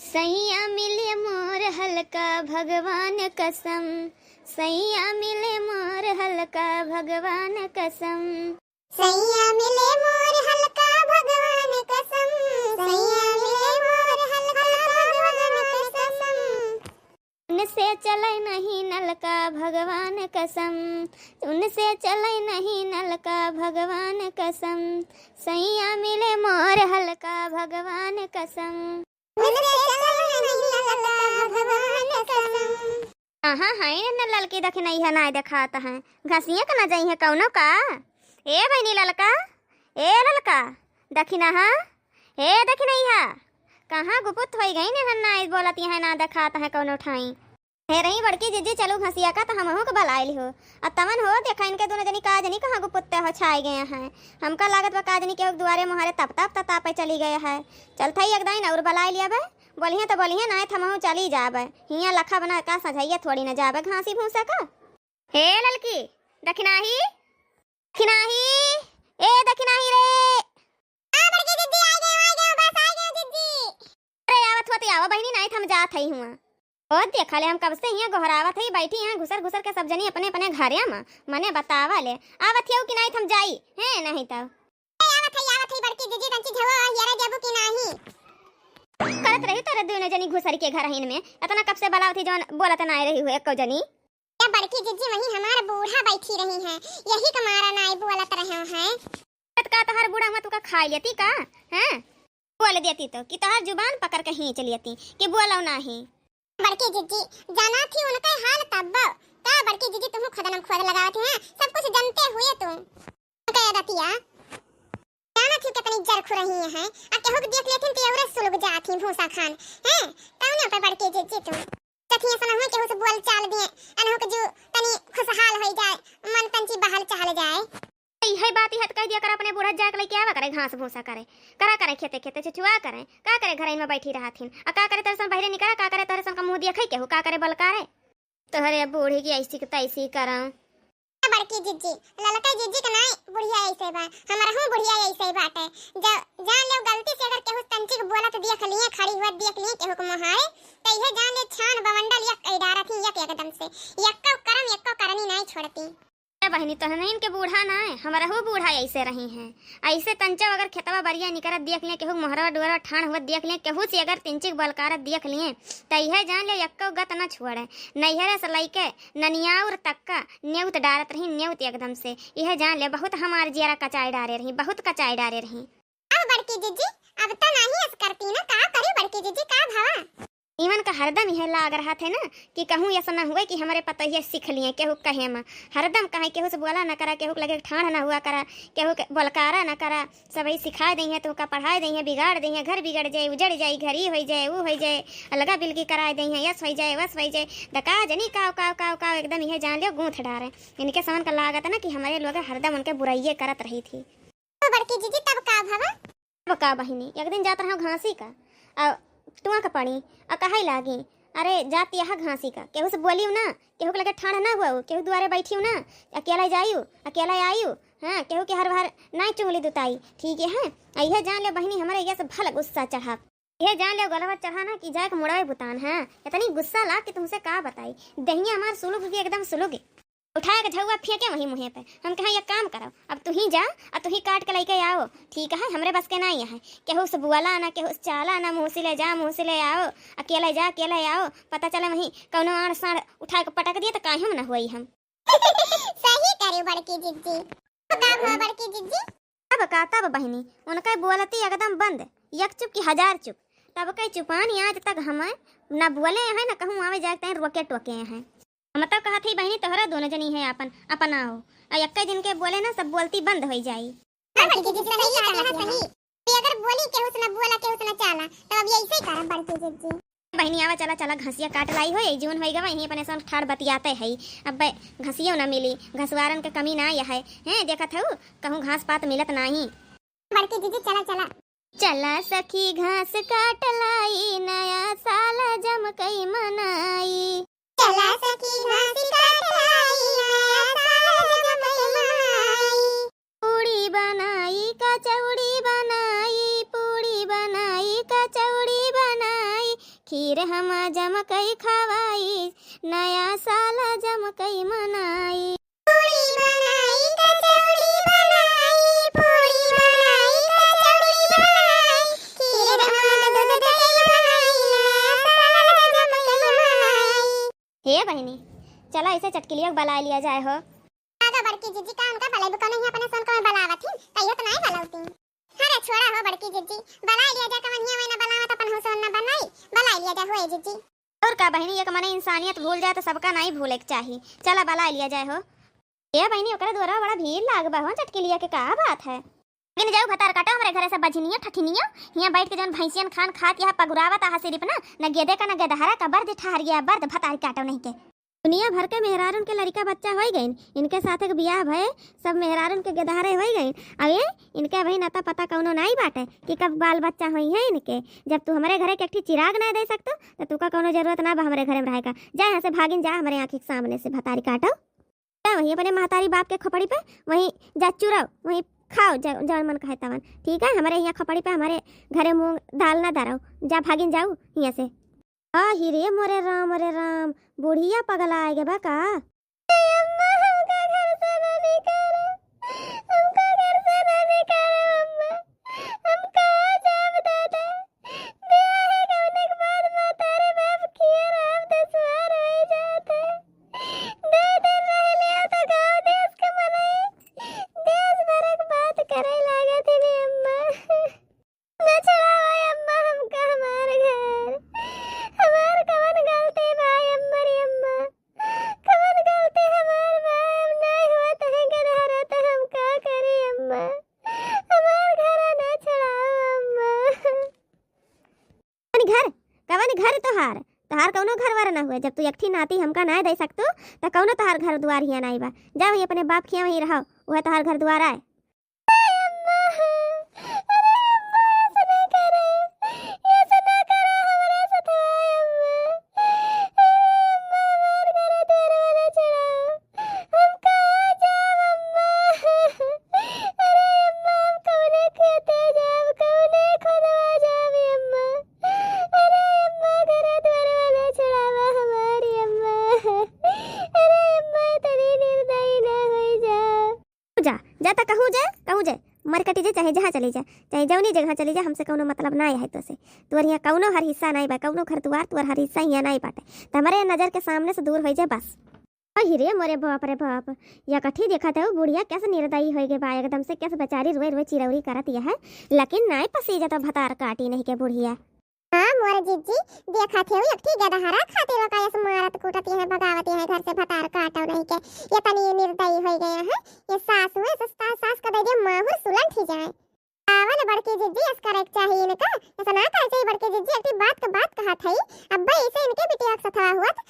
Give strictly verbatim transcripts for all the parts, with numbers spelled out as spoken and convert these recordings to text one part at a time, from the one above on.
सैया मिले मोर हल्का भगवान कसम, सैया मिले मोर हल्का भगवान कसम। सैया मिले मोर हल्का भगवान कसम, सैया मिले मोर हल्का भगवान कसम। उनसे चले नहीं नलका भगवान कसम, उनसे चले नहीं नलका भगवान कसम। सैया मिले मोर हल्का भगवान कसम। कहाँ है न ललकी दखिनैया, नाय देखात है, घसिया के न जइहे कौनो का। ए बहिनी ललका, ए ललका, दखिनहा, ए दखिनैया, कहाँ गुपुत होइ गइन न, नाय बोलत है, ना देखात है कौनो ठाई। हे रही बड़की जिज्जी, चलू घसिया का, त हमहू के बलाइ लिहो। अब तमन हो, देखा इनके दुनो जनी का जनी कहाँ गुपुत्ते हो छाए गए हैं। हमका लागत बा का जनी केहू के दुआरे मुहारे तप तप ततापे चली गए है। चलत हई एक दाइन और बलाइ लिया बे, बोलिहे त बोलिहे, नाय त हमहू चली जाबे। हियाँ लखा बना का सझैया थोड़ी न जाबे घासी भूसा का। हे ललकी, दखिनाही, दखिनाही, ए दखिनाही रे। हाँ बड़की जिज्जी, आ गए, आ गए, बस आ गए जिज्जी। अरे आवत हुआ त आवा बहिनी, नाय त हम जात हई हुआ। ओ देखा ले, हम कब से हियाँ गोहरावत हई, बैठी यहाँ घुसर घुसर के सब जनी अपने अपने घरे में, मने बतावा ले, आवत हियौ कि नाहीं त हम जाई, हैं, नहीं त। ए, आवत हई, आवत हई बड़की जिज्जी, तंची झवा हियरा देबू कि नाहीं? करत रही तोरे दुनो जनी घुसर के घरहिन में, इतना कब से बलावत ही जौन बोलत नाहीं रही हो एको जनी। या बड़की जिज्जी वहीं हमार बूढ़ा बैठी रही हैं, यही के मारा नाहीं बोलत रहे हैं। त का तोहार बूढ़ा हुआ तुका खाइ लेती का? हैं? बोल देती तो कि तोहार जुबान पकड़ के खींच लेती कि बोलो नाहीं। बड़की जिज्जी, जाना थी उनके हाल तब्बो। का बड़की जिज्जी, तुम खुद नम खुद लगावत हैं, सब कुछ जानते हुए तुम। उनके रतिया, जाना थी कितनी जरखु रही हैं, आ केहू के देख लेथिन तो एवरे सुलग जात ही भूसा खान, हैं? तौने पे बड़की जिज्जी तुम। कथी ऐसा न हुए केहू से बोल चाल दिए, अनहु के जो तनी खुशहाल होई जाए, मन तंची बहल चहल जाए। इहे बात इहे त कह दिया कर अपने बूढ़ा जाए के लइके आवा करे, घास भूसा करे, करा करे खेते खेते चुचुआ करे, का करे घरइन में बैठी रहत हिन, आ का करे तोहरे सन बहरे निकरा, का करे तोहरे सन का मुँह देखै केहू, का करे बलकारे। तोहरे बूढ़ी की ऐसी की तैसी करम। बड़की जिज्जी, ललका जिज्जी के नाई बुढ़िया ऐसे बा, हमरहू बुढ़िया ऐसे बाटे। जब जान लेव गलती से अगर केहू तंचिक बोलत देख लिए, खड़ी हुआ देख लिए केहू के मोहाए, त इहे जान ले छान बवंडल यक कई डारत ही यक एकदम से, यक्को करम यक्को करनी नाई छोड़ती। ए बहिनी, तोहनइन के बूढ़ा ना है, हमरहू बूढ़ा ऐसे रही हैं। ऐसे तंचो अगर खेतवा बरिया निकरत देख लें, केहू मोहरवा डुअरवा ठान हुआ देख लें, केहू से अगर तिंचिक बलकारत देख लें, त इहे जान ले यक्को गत न छोड़े। नैहरे से लइके ननियाउर तक का नेउत डारत रही, नेउत एकदम से। इहे जान ले बहुत हमार जियरा कचाई डारे रही, बहुत कचाई डारे रही। अब बड़की जिज्जी, अब त नाहीं अस करती ना, का करी बड़की जिज्जी, का भवा? इमन का हरदम इहे लाग रहत है ना कि कहूँ ऐसा ना हुए कि हमरे पतोहिया सीख लिए केहू कहे में। हरदम कहे केहू से बोला ना करा, केहू के लगे ठाढ़ ना हुआ करा, केहू के बोलकारा ना करा। सबही सिखाए दइहें, तोहका पढ़ाए दइहें, बिगाड़ दइहें, घर बिगड़ जाए, उजड़ जाए, घर ई होइ जाए, ऊ होइ जाए, अलगा बिलगी कराए दइहें, यस होइ जाए, वस होइ जाए। दका जनी काव, काव, काव, काव, एकदम इहे जान लियो गूँथ डारे। इनके समन का लागत ना कि हमरे लोग हरदम उनके बुराइये करत रही थी। तो बड़की जिज्जी, तब का भवा? तब का बहिनी, एक दिन जात रहो घासी का, आ टुआ के पड़ी, आ कहै लागी, "अरे जात यह घासी का, केहू से बोलियो ना, केहू के लगे ठाढ़ ना हुआ, केहू दुआरे बैठियो ना, अकेला जाइयो, अकेला आइयो, हाँ, केहू के हर बार नाई चुंगली दुताई, ठीक है, हाँ?" आ इहे जान ले बहिनी, हमरे ये से भल गुस्सा चढ़ा, इहे जान ले गलवा चढ़ा ना कि जाए के मुड़वे बुतान, हाँ, इतनी गुस्सा लाग कि तुमसे का बताई, दहिया हमार सुलुग के एकदम सुलुग। उठाए के झउआ फेंके वही मुँहे पे। हम कहे, "एक काम करो, अब तुही जा, आ तुही काट के लइके आओ, ठीक है, हमरे बस के नाई है। केहू से बोला ना, केहू से चाला ना, मुँह से ले जा, मुँह से ले आओ, अकेले जा, अकेले आओ, पता चले वही कौनो आड़ साड़ उठाए के पटक दिए त काहे हम ना हुई हम।" सही करे बड़की जिज्जी। तो का भवा बड़की जिज्जी? तब का, तब बहिनी, उनके बोलती एकदम बंद, एक चुप की हजार चुप। तब के चुपानी आज तक हम न बोले हैं, न कहूँ आवे जाए के ताईं रोके टोके हैं। हम तो कहत ही बहिनी, तोहरा दोनों जनी है आपन, अपनाओ। आ एक्के दिन के बोले ना, सब बोलती बंद होई जाई। हाँ, बड़की जिज्जी, सही कहा, सही। कि अगर बोली केहू से ना बोला, केहू से ना चाला, तब अब यही से करब बड़की जिज्जी। बहिनी, आवा, चला, चला, घसिया काट लाई हो, यही जीवन होई गवा, यहीं अपने सन ठाड़ बतियाते है। अब घसियो ना मिली, घसवारन के कमी ना यह है। हैं, देखत हऊ, कहूँ घास पात मिलत नाही। बड़की जिज्जी, चला, चला। चला सखी घास काट लाई, नया साल जम कई मनाई। चला सखी घास काट लाई, नया साल जम कई मनाई। पूड़ी बनाई, कचौड़ी बनाई, पूड़ी बनाई, कचौड़ी बनाई, खीर हम जमकई खवाई, नया साल जमकई मनाई। पूड़ी बनाई, कचौड़ी बनाई, पूड़ी बनाई, कचौड़ी बनाई, खीर हम दूध दही बनाई, नया साल जमकई मनाई। हे बहिनी, चला ऐसे चटकिलिया के बलाइ लिया जाए हो। आगा बड़की जिज्जी, का उनका बलाइबू? कौनो हियाँ अपने सोन को में बलावत ही, कहियो तो नाहीं बलावती। अरे छोड़ा हो बड़की जिज्जी, बलाइ लिया जाए, कवन हियाँ वही ना बलावत, अपन हो सोन ना बनाई, बलाइ लिया जाए हो ए जिज्जी। और का बहिनी, एक मने इंसानियत भूल जाए तो सबका नाहीं भूले के चाही। चला बलाइ लिया जाए हो। ए बहिनी, ओकरे दुआरा बड़ा भीड़ लाग बा हो चटकिलिया के, का बात है? लेकिन जाऊ भतार काटो हमरे घरे से बझनिया ठठिनिया, हियाँ बैठ के जौन भैंसियन खान खात यहाँ पगुरावत आहा सिरिफ ना, न गेदे का न गेदहरा का बर्द ठहर गया बर्द भतार काटो नहीं के। दुनिया भर के मेहरारून के लड़िका बच्चा होई गइन, इनके साथे के बियाह भये सब मेहरारून के गेदहरे होई गइन। अब ये इनके अबहिन अता पता कौनो नाई बाटे कि कब बाल बच्चा होई है इनके। जब तू हमरे घरे के एक ठी चिराग नाई दे सकतो, तो तुका कौनो जरूरत ना बा हमरे घरे में रहे का। जा यहाँ से भागिन जा हमरे आँखी के सामने से भतारी काटो। जा वहीं अपने महतारी बाप के खोपड़ी पे, वहीं जा चुराओ, वहीं खाओ, जा, जौन मन कहे तवन। ठीक है, हमरे यहाँ खोपड़ी पे हमरे घरे मूंग दाल ना दराओ, जा भागिन जाऊ यहाँ से। आहि रे मोरे राम, मोरे राम, बुढ़िया पगलाए गे बा का? अम्मा, हमका घर से ना निकालो, हमका घर से ना निकालो अम्मा, हम कहाँ जाब दादा? बियाहे गवने के बाद महतारी बाप किया राम दुश्वार होई जात है। दो दिन रह लिया तो गाँव देश के मनई देश भर के बात करे लागत ही अम्मा। ना छोड़ावा अम्मा हमका हमार घर। हमार कवन गलती बा अम्मा रे अम्मा? कवन गलती हमार बा? अब नाई हुआ तहे गदहरा त हम का करी अम्मा? हमार घर ना छोड़ावा अम्मा। कवन घर? कवन घर तोहार? तोहार कौनो घर वर ना हुए। जब तू एक ठी नाती हमका नाय दे सकतू, त कौनो तोहार घर दुआर हियाँ नाई बा। जा वहीं अपने बाप खिया वहीं रहो, वह तोहार घर दुआर आए। अरे अम्मा, अरे अम्मा, ऐसे ना करो, ऐसे ना करो हमरे साथ, अम्मा। अरे अम्मा, हमार घर दुआर वाला छोड़ाओ। हम कहाँ जाब अम्मा? अरे अम्मा, हम कौने खेते जाब, कौने खोदवा जाब अम्मा? अरे अम्मा, घर दुआर वाला छोड़ावा हमारी अम्मा। अरे अम्मा, तनी निर्दयी ना होई जा। जा, जा त कहूँ जाए, कहूँ जाए, मर कटी जाए, चाहे जहाँ चली जाए, चाहे जौनी जगह चली जाए, हमसे कौनो मतलब ना है तो से। तोर यहाँ कौनो हर हिस्सा नाई बा, कौनो घर दुआर तोर हर हिस्सा यहाँ नाई बाटे। त हमरे नजर के सामने से दूर होई जाए बस। अहि रे मोरे बाप रे बाप, या कठी देखत है, बुढ़िया कैसे निर्दयी होई गे बा, एकदम से कैसे बेचारी रोए रोए चिरौरी करत यह है, लेकिन नाई पसीजत भतार काटी नहीं के बुढ़िया। हाँ मोर जिज्जी, देखत हेउ एक ठी गदहरा खातिर ओका यस मारत कूटत यह, भगावत यह घर से भतार काटो नहीं के। ये तनी निर्दयी होई गया है। ये सास हुए, सास, सास का दे दे माहुर सुलंठ ही जाए। आवल बड़की जिज्जी, यस करे के चाही इनका, यस ना करे चाही बड़की जिज्जी। एक ठी बात का बात कहत हई, अब्बे इसे इनके बिटिया के सथवा हुअत,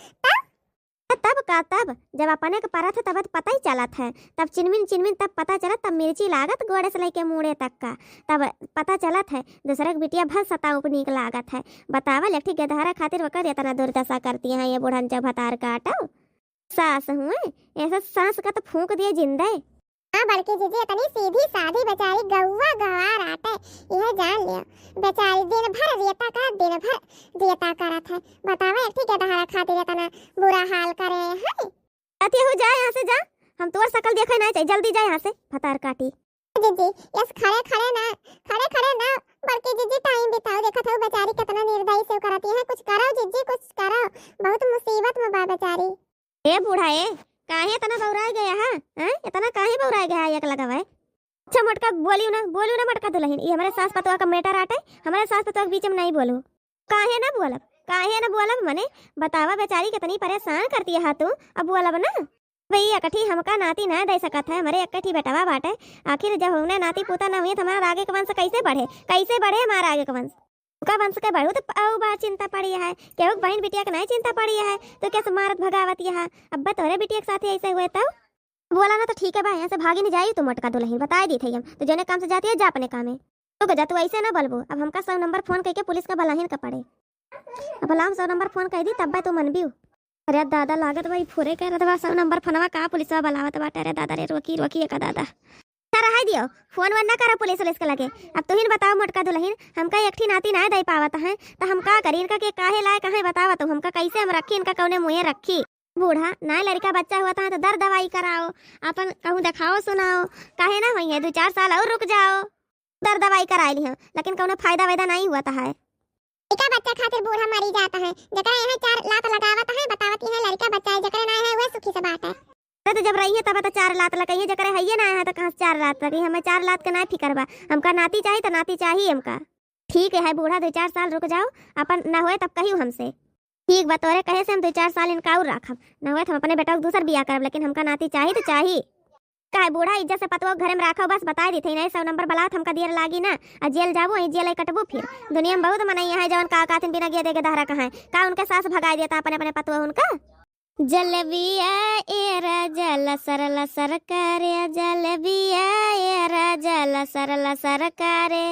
तब तब का तब, जब अपने के परत है, तब त पता ही चलत है। तब चिनमिन चिनमिन तब पता चलत, तब मिर्ची लागत गोड़े से लेके मूड़े तक का। तब पता चलत है, दूसरे के बिटिया भर सताउब नीक लागत है। बतावल, एक ठी गदहरा खातिर ओकर इतना दुर्दशा करती हैं ये बूढ़न जब भतार काटो। सास हुए, ऐसा सास का तो फूंक दिए जिंदे। हाँ बड़की जिज्जी, इतनी सीधी सादी बेचारी गौवा गवार आटे, यह जान लियो। बेचारी दिन भर रेता करत, दिन भर रेता करत है। बतावा, एक ठी गदहरा खातिर इतना बुरा हाल करे है। अति हो जा यहाँ से, जा, हम तोर शकल देखे ना चाही, जल्दी जा यहाँ से, भतार काटी। जिज्जी, यस खड़े खड़े ना, खड़े खड़े ना, बड़की जिज्जी टाइम बिताओ, देखत हो बेचारी कितना निर्दयी से करत है, कुछ करो जिज्जी, कुछ करो, बहुत मुसीबत में बा बेचारी। ए बूढ़ा ए, काहे इतना बौराए गया है? हैं? इतना काहे बौराए गया है एक लगावे? अच्छा मोटका बोलियो ना, बोलियो ना मोटका दुलहिन, ये हमरे सास पतोह का matter आटे, हमरे सास पतोह के बीच में नहीं बोलो। काहे ना बोलब, काहे ना बोलब मने, बतावा बेचारी कितनी परेशान करती है तू, अब बोलब ना। भाई एक ठी हमका नाती ना दे सकत है, हमरे एक ठी बेटवा बाटे, आखिर जब हमने नाती पोता ना हुई तो हमारा आगे के वंश कैसे बढ़े, कैसे बढ़े हमारा आगे के वंश? उनका वंश के बढ़ू तो अउ बा चिंता पड़ी है, केहू के बहिन बिटिया के नहीं चिंता पड़ी है, तो कैसे मारत भगावत यहाँ? अब्बा तोरे बिटिया के साथ ऐसे हुए तो बोला ना तो ठीक है बा, यहाँ से भागी नहीं जाई तू मोटका दुलहिन, बताए दी थे हम, तो जने काम से जाती है जा अपने काम में। तो गजा तू ऐसे ना बोलबो, अब हमका सौ नंबर फोन करके पुलिस का बलाहिन का पड़े। अब हम सौ नंबर फोन कर दी तब बा तू मनबी। अरे दादा लागत बा ई फोरे कह रहा था सौ नंबर फोनवा का पुलिसवा बलावत बाटे, अरे दादा रे रोकी रोकी एका दादा। रहै दियो, फोन वोन ना करो पुलिस उलिस के लगे। अब तुहिन बताओ मोटका दुलहिन, हमका एक ठी नाती नाय दइ पावत हैं, त हम का करी? इनका के काहे लायक हैं बतावा तू, हमका कैसे हम रखी, इनका कौने मुँहे रखी? बूढ़ा, नाय लड़का बच्चा हुआ त दर दवाई कराओ, अपन कहूँ देखाओ सुनाओ, काहे ना होइहैं, दुइ चार साल और रुक जाओ, दर दवाई कराइ लिहैं, लेकिन कौनो फायदा वायदा नाहीं हुआ है। लड़का बच्चा खातिर बूढ़ा मरी जात हैं, जकरा यहाँ चार लात लगावत हैं, बतावत यहाँ लड़का बच्चा है, जकरा नाय है, वह सुखी से बाटे। अरे त जब रहिहैं तब त चार लात लगइहैं, जकरा हइये नाय है त कहाँ से चार लात लगी? हमें चार लात के नाय फिकर बा, हमका नाती चाही त नाती चाही हमका। ठीक है बूढ़ा, दुइ चार साल रुक जाओ, अपन ना होए तब कहियो हमसे। ठीक बा, तोरे कहे से हम दुइ चार साल इनका और राखब, ना होए त हम अपने बेटा के दूसर बियाह करब, लेकिन हमका नाती चाही त चाही। काहे बूढ़ा, इज्जत से पतोह घरे में राखो, बस बताइ देत हई, नाहीं सौ नंबर बलात हमका देर लागी ना, आ जेल जाबू, वहीं जेल कटबू फिर। दुनिया में बहुत मनई है जवन का कहथिन बिना गे देखे दहरा कहाँ है। का उनके सास भगाइ देता अपने अपने पतोह उनका? जलेबिया ए राजा लसर लसर करे, जलेबिया ए राजा लसर लसर करे।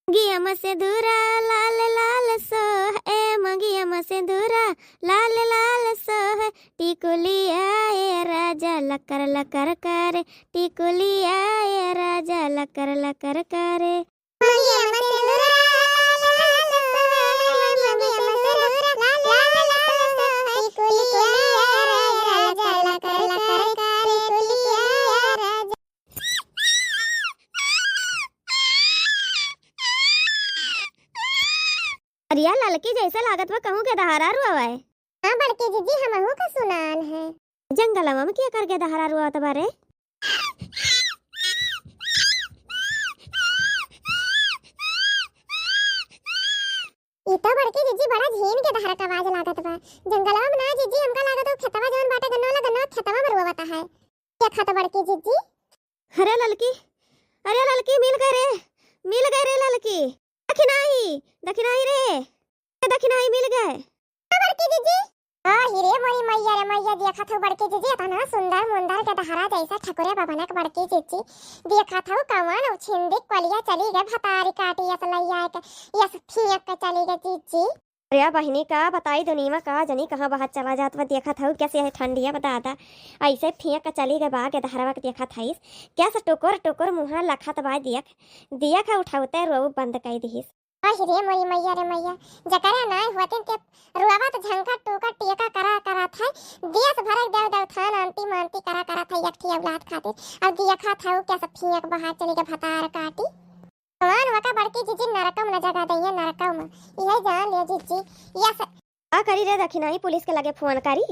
मंगिया में सिंदूरा लाल लाल सोहे, मंगिया में सिंदूरा लाल लाल सोहे, टिकुलिया ए राजा लकर लकर करे, टिकुलिया ए राजा लकर लकर करे। मंगिया में सिंदूरा लाल लाल सोहे, मंगिया में सिंदूरा लाल लाल सोहे, टिकुलिया ए राजा लकर लकर करे, टिकुलिया ए राजा। अरे यार ललकी, जैसे लागत बा कहूँ के दहारा रुआवा है। हाँ बड़की जिज्जी, हमहू का सुनान है। जंगलवा में के कर के दहारा रुआवत बा रे? ई तो बड़की जिज्जी बड़ा झीन के दहारा का आवाज लागत बा। जंगलवा में ना जिज्जी, हमका लागत हो खेतवा जवन बाटे गन्ना वाला, गन्ना खेतवा में रुआवत है। देखा तो बड़की जिज्जी। अरे ललकी, अरे ललकी, मिल गए रे, मिल गए रे ललकी। दखिनाही, दखिनाही रे, दखिनाही मिल गए। बड़की जिज्जी। आ, ही रे मोरी मैया रे मैया, देखत हऊ बड़की जिज्जी, इतना सुंदर मुंदर के दहरा जैसा ठकुरे बभनक बड़की जिज्जी। देखत हऊ कवन उछिंदी कोलिया चली गए भतारी काटी यस लैया के, यस फियक के चली गए जिज्जी। अरे बहिनी, का बताई दुनिया में का जनी कहाँ बहत चला जात बा। देखत हऊ कैसे है ठंडिया बा दादा, ऐसे फियक के चली गए बा के दहरवा के। देखत हईस कैसे टुकुर टुकुर मुँहा लखत बा। देख, देख उठौते रोऊ बंद कई दिहिस। अहि रे मोरी मैया रे मैया, जकरा नाय होतिन ते रुआवा त झंका टोका टेका करा करा थाई, देश भरक देव देव थान आंटी मांटी करा करा थाई एक ठी औलाद खातिर। अब देखा थाऊ कैसे फियक बहा चली के भतार काटी। भगवान वका बड़की जिज्जी नरकम न जगा दइहे, नरकम। इहे जान लियो जिज्जी, यस। का करी रे दखिनाही, पुलिस के लगे फोन करी?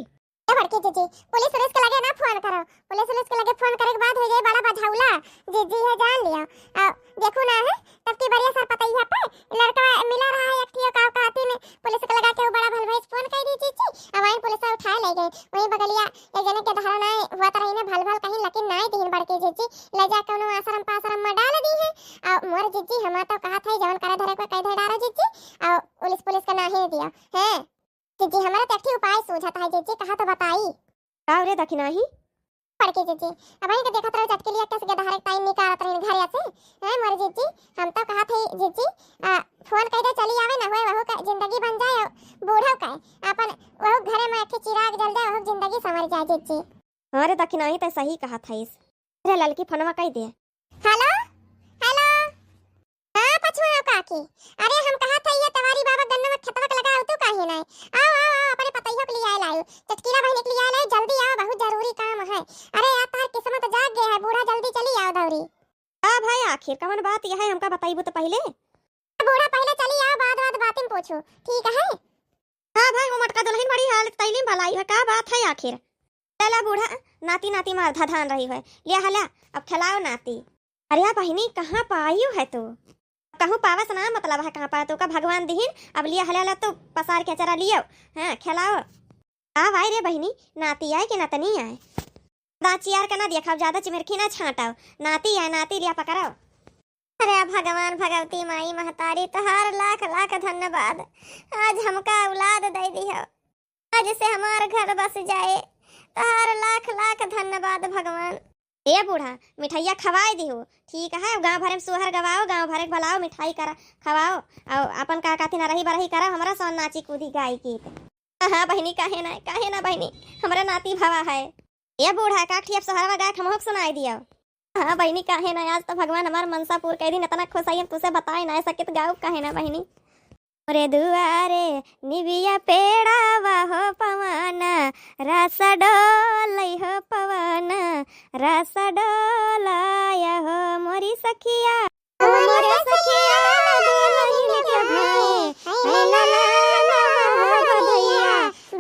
ए बड़की जिज्जी, पुलिस उलिस के लगे ना फोन करो, पुलिस उलिस के लगे फोन करे के बाद हो जाए बड़ा बझौला। जिज्जी है जान लियो, आ, देखू ना है, तब की बरिया सर पतैया पे लड़का मिला रहा है एक ठियो का कहती में, पुलिस के लगा के वो बड़ा भल भैंस फोन कर दी जिज्जी, अब वहीं पुलिस उठाए ले गए। वहीं बगलिया एक जने के धारा ना हुआ तो रही ना भल भल कहीं, लेकिन नाय दीन बड़की जिज्जी, ले जा कौनो आश्रम पाश्रम में डाल दी है। आ मोर जिज्जी, हम तो कहा था जवन करे धरे को कह धे डारो जिज्जी, आ पुलिस पुलिस का ना ही दिया है। जिज्जी, हमरा तो एक ठे उपाय सूझत है जिज्जी, कहा तो बताई। का रे दखिनाही? बड़की जिज्जी, अबहीं के देखत रहो चटकी लिया कैसे गदहरे टाइम निकारत रही घर से। हैं मोर जिज्जी, हम तो कहा थे जिज्जी, आ, फोन कह दे चली आवे ना होए, वहू का जिंदगी बन जाए, बूढ़ो का अपन वहू घरे में एक ठे चिराग जल जाए, वहू जिंदगी संवर जाए जिज्जी। हाँ रे दखिनाही, ते सही कहा था इस। रे ललकी फोनवा कह दे। हेलो, हेलो। हाँ, पछुआ काकी। अरे, हम कहा था, ये तवारी बाबा गन्ना में खेतवा के लगा, तू काहे नाय? आओ, आओ, आओ, अपने पतैया के लिए आए लाओ। चटकीला बहन के लिए आए लाओ, जल्दी आओ, बहुत जरूरी काम है। अरे यार, तार किस्मत जाग गया है, बूढ़ा जल्दी चली आओ दौरी। का भाई, आखिर कवन बात यह है, हमका बताइबू तो पहले। बूढ़ा पहले चली आओ, बाद, बाद बातें पूछो, ठीक है? हाँ भाई, वो मोटका दुलहिन बड़ी हालत तैलीम भलाई है, का बात है आखिर? चला बूढ़ा, नाती नाती मार धधान रही है, लिया हला, अब खिलाओ नाती। अरे बहिनी, कहाँ पायू है तू? कहूँ पावस ना मतलब है कहाँ पाए, तू का भगवान दिहिन, अब लिया हला ला तू पसार के चरा लियो, हाँ, खिलाओ। का भाई रे बहिनी, नाती आए कि नतनी आए? दाँत चियार के ना देखा, अब ज्यादा चिमरखी ना छाँटाओ, नाती आए, नाती लिया पकड़ाओ। अरे भगवान भगवती माई महतारी, तोहार लाख लाख धन्यवाद, आज हमका औलाद दे दिहो, आज से हमार घर बस जाए, तोहार लाख लाख धन्यवाद भगवान। ए बूढ़ा, मिठाइया खवाए दिहो, ठीक है, गाँव भरे में सोहर गवाओ, गाँव भरे के भलाओ, मिठाई करा, खवाओ, और अपन का कहती ना रही बरही करा, हमरा सौ नाची कूदी गाई गीत। हाँ बहिनी, काहे ना, काहे ना बहिनी, हमरा नाती भवा है। ए बूढ़ा, का ठियप सोहरवा गाय के हमहू के सुनाई दियो। हाँ बहिनी, काहे ना, आज तो भगवान हमार मनसा पूर कइ दिन, इतना खुश हई हम तुसे बताए ना सकित, गाउब काहे ना बहिनी। मोरे दुआरे निबिया पेड़ावा हो पवन, रस डोलई हो पवन, रस डोलय हो मोरी सखिया। मोरे सखिया दुलहिन के भाई, है ना ना ना हो बधैया,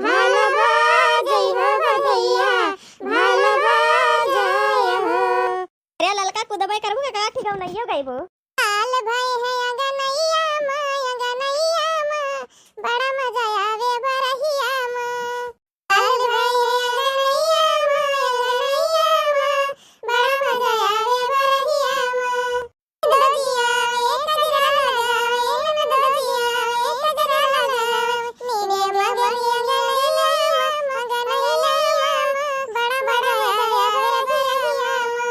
भाल बाजई हो बधैया, भाल बाजई हो। अरे ललका कुदबै करबू का, का ठिकाऊ नहियो गइबू। लाल भाई है अंगनैया मा, अंगनैया मा, बड़ा मजा आवे बरहिया मा। लाल भाई है अंगनैया मा, अंगनैया मा, बड़ा मजा आवे बरहिया मा। ददिया वे कजरा लगावे, ददिया वे कजरा लगावे, नीले मगनिया गले मा, मगनिया गले मा, बड़ा मजा आवे बरहिया मा।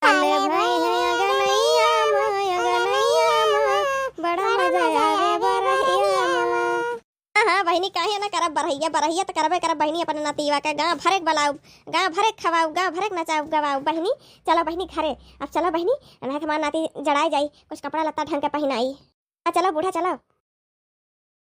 लाल भाई है अंगनैया मा, अंगनैया मा, बड़ा मजा आवे बरहिया मा। हाँ, हाँ, बहिनी, काहे ना करब बरहिया, बरहिया त करबे करब बहिनी, अपने नतीवा के गाँव भरे के बलाउब, गाँव भरे के खवाउब, गाँव भरे के नचाउब, गवाउब बहिनी। चलो बहिनी घरे, अब चलो बहिनी, नहीं तो हमार नाती जड़ाए जाई, कुछ कपड़ा लत्ता ढंग के पहिनाई। हाँ, चलो बूढ़ा, चलो।